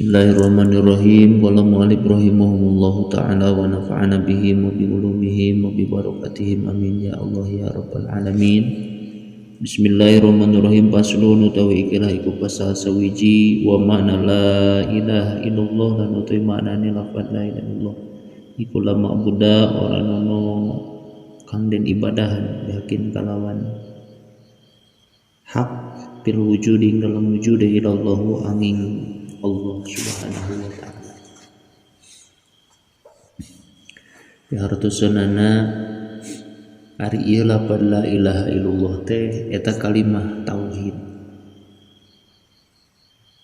Bismillahirrahmanirrahim. Qala mu'allif rahimahumullahu ta'ala wa nafa'ana bihim wa bi ulumihim wa bi barakatihim. Amin ya Allah ya rabbal alamin. Bismillahirrahmanirrahim. Faslun utawi ikilah iku pasal sawiji wa makna la ilaha illallah lan utawi maknane lafaz la ilaha illallah iku la ma'buda ora ono kang den ibadahan yakin kalawan hak fil wujudi ing dalam wujude ilallahu angin Allah subhanahu wa ta'ala. Pihartosanana ari ieu lapad la ilaha illallah teh eta kalimah tauhid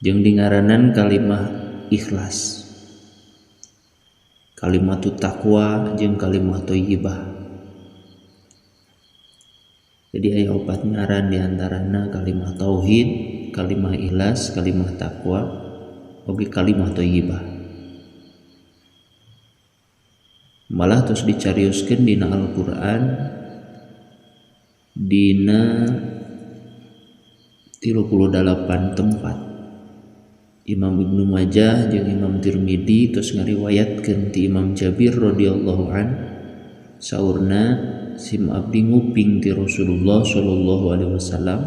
jeung dingaranan kalimah ikhlas, kalimatut taqwa jeung kalimah thayyibah. Jadi aya opat ngaran diantarana kalimah tauhid, kalimah ikhlas, kalimah taqwa, oge kalimah thayyibah. Malah terus dicarioskeun dina Al-Qur'an dina 38 tempat. Imam Ibnu Majah jeung Imam Tirmidzi terus ngariwayatkeun ti Imam Jabir radhiyallahu an saurna sim abdi nguping ti Rasulullah sallallahu alaihi wasallam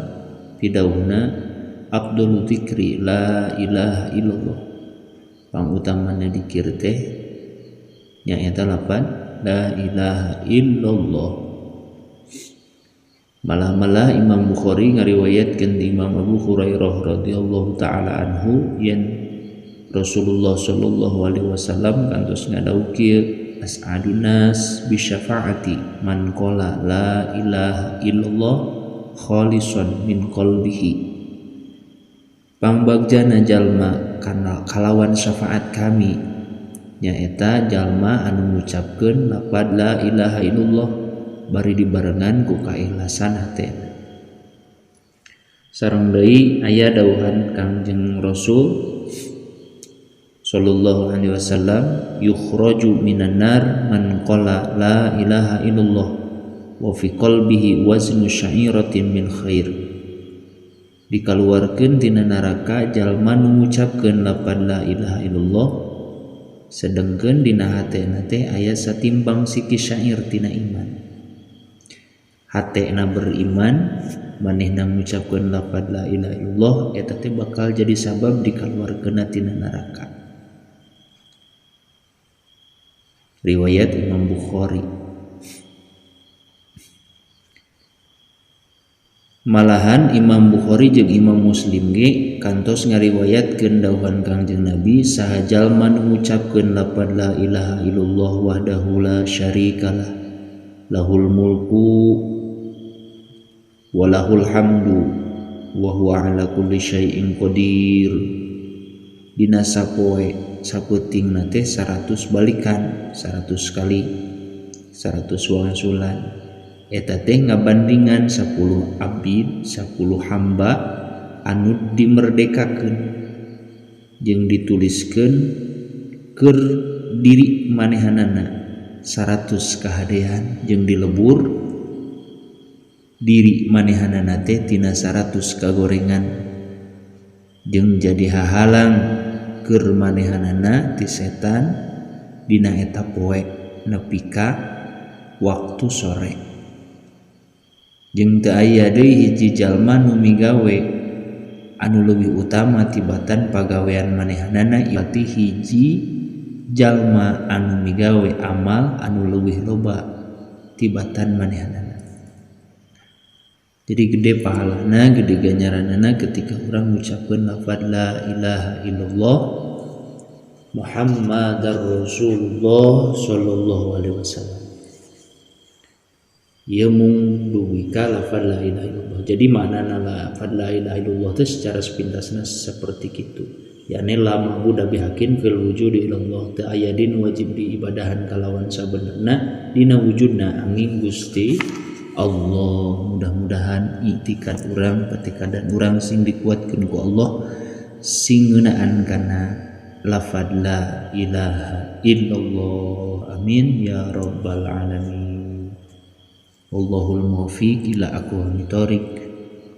pidauhna afdalu dzikri la ilaha illallah. Pangutamana dikir teh nyaeta lapan la ilaha illallah. Malah-malah Imam Bukhari ngariwayatkeun ti Imam Abu Hurairah radhiyallahu taala anhu yen Rasulullah sallallahu alaihi wasallam kantos ngadawuh kieu as'adun nas bi syafaati man qala la ilaha illallah khalisan min qalbihi. Pangbagjana jalma kana kalawan syafaat kami nyaeta jalma anu ngucapkeun lapad la ilaha illallah bari dibarengan ku kaikhlasan hatena. Sareng deui aya dawuhan Kangjeng Rasul sallallahu alaihi wasallam yukhraju minan nar man qala la ilaha illallah wa fi qalbihi waznu sya'iratin min khair. Dikaluarkeun tina neraka jalma nu ngucapkeun lapad la ilaha illallah sedengkeun dina hatena teh aya satimbang siki syair tina iman. Hatena beriman manehna ngucapkeun lapad la ilaha illallah eta teh bakal jadi sabab dikaluarkeunna tina neraka. Riwayat Imam Bukhari. Malahan Imam Bukhari jeung Imam Muslim ge kantos ngariwayatkeun dawuhan Kangjeng Nabi saha jalma nu ngucapkeun lapad la ilaha illallah wahdahu la syarikalah lahul mulku wa lahul hamdu wa huwa ala kulli syai'in qadir. Dina sapoe sapeutingna teh 100 balikan, 100 kali, 100 wangsulan. Eta teh ngabandingan 10 abid, 10 hamba anu dimerdekakeun jeung dituliskeun keur diri manehanana 100 kahadean jeung dilebur diri manehanana teh tina 100 kagorengan jeung jadi hahalang keur manehanana ti setan dina eta poe nepi ka waktu sore. Jeung teu aya deui hiji jalma nu migawe anu leuwih utama tibatan pagawean manehanana ieu hiji jalma anu migawe amal anu leuwih loba tibatan manehanana. Jadi gede pahalana, gede ganjaranana ketika urang ngucapkeun lafaz la ilaha illallah Muhammadar Rasulullah sallallahu alaihi wasallam. Ieu mung dugi ka lafaz la ilaha illallah. Jadi maknana lafaz la ilaha illallah teh secara sepintasna seperti kitu. Yakni la ma'budu bihaqqin fil wujudi illallah, teu aya din wajib diibadahan kalawan sabenerna dina wujudna angin Gusti Allah. Mudah-mudahan iktikad urang, patikadan urang sing dikuatkeun ku Allah sing ngeunaan kana lafaz la ilaha illallah. Amin ya rabbal alamin. Wallahul muwaffiq ila aqwamit thoriq.